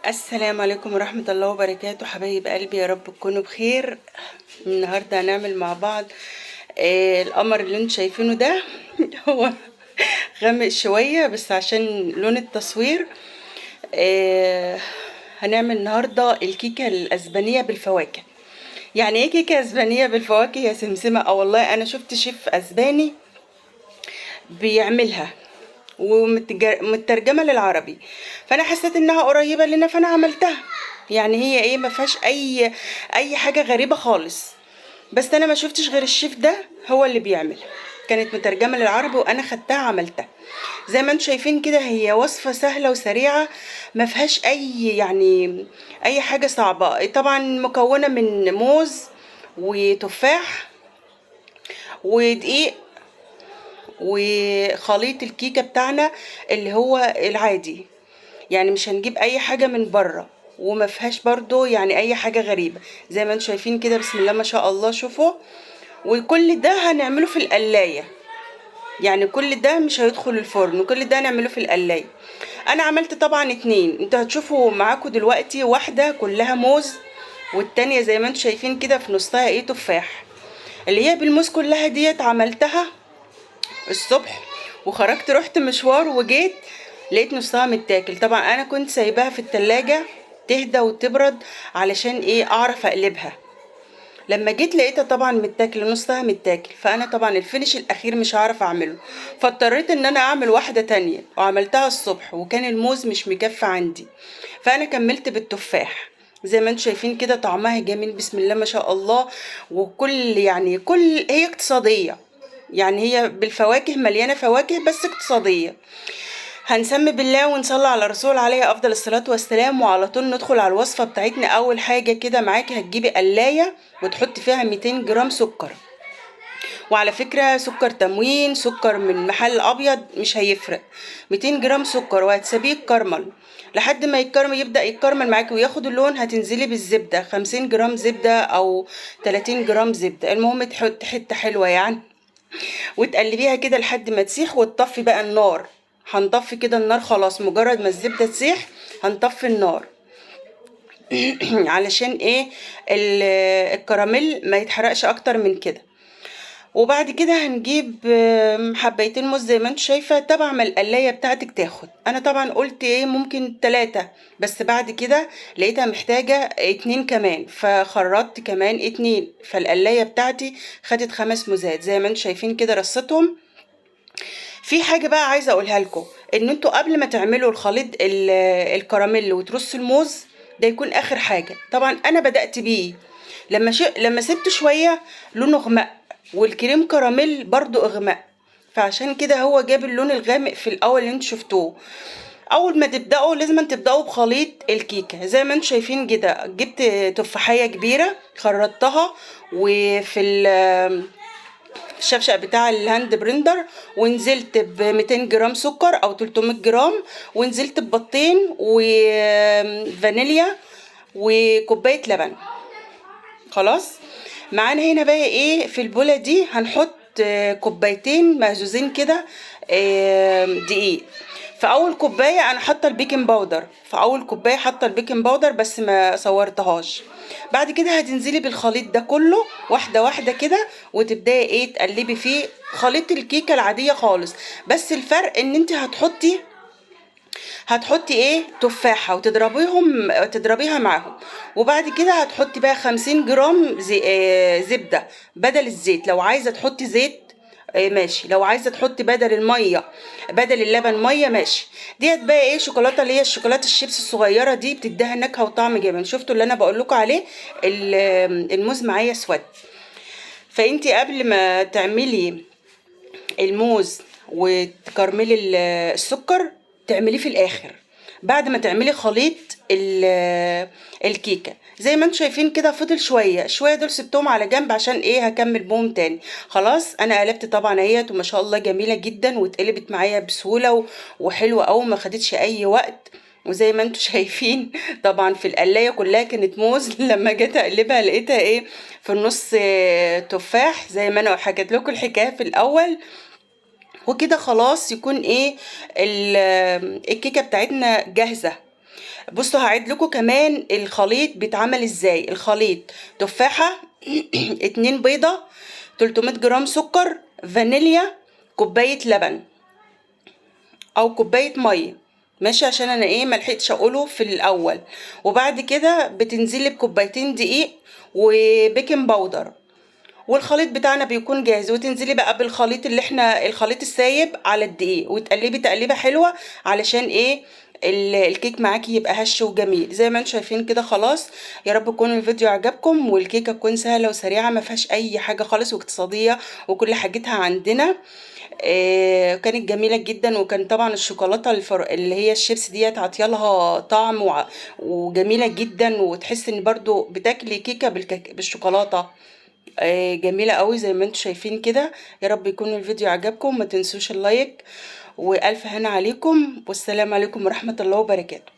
السلام عليكم ورحمة الله وبركاته. حبايب قلبي، يا رب تكونوا بخير. النهاردة هنعمل مع بعض القمر اللي انتوا شايفينه ده. هو غامق شوية بس عشان لون التصوير. هنعمل النهاردة الكيكة الأسبانية بالفواكه. يعني ايه كيكة أسبانية بالفواكه يا سمسمة؟ والله انا شفت شيف أسباني بيعملها ومترجمة للعربي، فانا حسيت انها قريبة لنا فانا عملتها. يعني هي ايه، ما فيهاش اي حاجة غريبة خالص، بس انا ما شفتش غير الشيف ده هو اللي بيعملها. كانت مترجمة للعربي وانا خدتها عملتها. زي ما انتم شايفين كده هي وصفة سهلة وسريعة، ما فيهاش اي حاجة صعبة. طبعا مكونة من موز وتفاح ودقيق وخليط الكيكة بتاعنا اللي هو العادي، يعني مش هنجيب اي حاجة من بره، وما فيهاش برضو اي حاجة غريبة. زي ما انتم شايفين كده بسم الله ما شاء الله. شوفوا، وكل ده هنعمله في القلاية، يعني كل ده مش هيدخل الفرن، وكل ده هنعمله في القلاية. انا عملت طبعا اتنين، انتوا هتشوفوا معاكم دلوقتي واحدة كلها موز، والتانية زي ما انتم شايفين كده في نصها ايه تفاح. اللي هي بالموز كلها ديت عملتها الصبح وخرجت رحت مشوار وجيت لقيت نصها متاكل. طبعا انا كنت سايباها في التلاجة تهدى وتبرد علشان ايه اعرف اقلبها. لما جيت لقيتها طبعا متاكل، نصها متاكل، فانا طبعا الفينش الاخير مش هعرف اعمله، فاضطريت ان انا اعمل واحدة تانية وعملتها الصبح، وكان الموز مش مكفي عندي فانا كملت بالتفاح. زي ما انتم شايفين كده طعمها جميل بسم الله ما شاء الله. وكل يعني كل هي اقتصادية، يعني هي بالفواكه مليانة فواكه بس اقتصادية. هنسمي بالله ونصلي على الرسول عليه افضل الصلاة والسلام، وعلى طول ندخل على الوصفة بتاعتنا. اول حاجة كده معاكي هتجيبي قلاية وتحطي فيها 200 جرام سكر، وعلى فكرة سكر تموين سكر من محل ابيض مش هيفرق. 200 جرام سكر، وهتسيبيه يتكرمل لحد ما يتكرمل، يبدأ يتكرمل معاكي وياخد اللون. هتنزلي بالزبدة 50 جرام زبدة او 30 جرام زبدة، المهم تحط حتة حلوة يعني، وتقلبيها كده لحد ما تسيح، وتطفي بقى النار. هنطفي كده النار خلاص، مجرد ما الزبدة تسيح هنطفي النار علشان ايه الكراميل ما يتحرقش اكتر من كده. وبعد كده هنجيب حبايتين موز زي ما انتم شايفه، تبع ما القلايه بتاعتك تاخد. انا طبعا قلت ايه ممكن 3، بس بعد كده لقيتها محتاجه 2 كمان، فخرطت كمان 2، فالقلايه بتاعتي خدت 5 موزات زي ما انتم شايفين كده رصتهم. في حاجة بقى عايزه اقولها لكم، ان انتوا قبل ما تعملوا الخليط الكراميل وترصوا الموز ده يكون اخر حاجة. طبعا انا بدات بيه لما سبته شوية لونه غمق، والكريم كراميل برضو اغمق، فعشان كده هو جاب اللون الغامق في الاول اللي انتوا شفتوه. اول ما تبداوا لازم تبداوا بخليط الكيكه زي ما انتوا شايفين كده. جبت تفاحيه كبيرة خرطتها وفي الشفشق بتاع ال hand blender، ونزلت ب 200 جرام سكر او 300 جرام، ونزلت ببطين وفانيليا وكوبايه لبن. خلاص معانا هنا بقى ايه في البوله دي هنحط كوبايتين مهزوزين كده دقيق. في اول كوباية انا حاطه ال baking powder، في اول كوباية حاطه ال baking powder بس ما صورتهاش. بعد كده هتنزلي بالخليط ده كله واحدة واحدة كده، وتبداي ايه تقلبي فيه خليط الكيكه العادية خالص، بس الفرق ان انت هتحطي ايه تفاحة وتضربيهم، تضربيها معاهم. وبعد كده هتحطي بقى 50 جرام زبدة بدل الزيت. لو عايزه تحطي زيت ماشي، لو عايزه تحطي بدل المية بدل اللبن مية ماشي. ديت بقى ايه شوكولاتة، اللي هي الشوكولاتة الشيبس الصغيرة دي، بتديها نكهة وطعم جامد. شفتوا اللي انا بقول لكم عليه؟ الموز معايا اسود. فانتي قبل ما تعملي الموز وتكرملي السكر تعمليه في الاخر بعد ما تعملي خليط الكيكه. زي ما انتم شايفين كده فضل شوية شوية، دول سبتهم على جنب عشان ايه هكمل بهم تاني. خلاص انا قلبت طبعا اهيت وما شاء الله جميلة جدا، واتقلبت معايا بسهولة وحلوه قوي، ما خدتش اي وقت. وزي ما انتم شايفين طبعا في القلايه كلها كانت موز، لما جيت اقلبها لقيتها ايه في النص تفاح زي ما انا حكيت لكم الحكاية في الاول. وكده خلاص يكون ايه الكيكه بتاعتنا جاهزة. بصوا هعيد لكم كمان الخليط بيتعمل ازاي. الخليط تفاحة، 2 بيضة، 300 جرام سكر، فانيليا، كوباية لبن او كوباية مية، ماشي، عشان انا ايه ملحقتش اقوله في الاول. وبعد كده بتنزلي بكوبايتين دقيق و baking powder، والخليط بتاعنا بيكون جاهز. وتنزلي بقى بالخليط اللي احنا الخليط السايب على الدقيق، وتقلبي تقليبه حلوة علشان ايه الكيك معاكي يبقى هش وجميل زي ما انتم شايفين كده. خلاص، يا رب يكون الفيديو عجبكم، والكيكه تكون سهلة وسريعة ما فيهاش اي حاجة خالص، واقتصادية، وكل حاجتها عندنا. كانت جميلة جدا. وكان طبعا الشوكولاتة اللي هي الشيبس ديت عطيالها طعم وجميلة جدا، وتحس ان برضو بتاكلي كيكة بالشوكولاته. جميلة قوي زي ما انتم شايفين كده. يا رب يكون الفيديو عجبكم، ما تنسوش ال like، والف هنا عليكم، والسلام عليكم ورحمة الله وبركاته.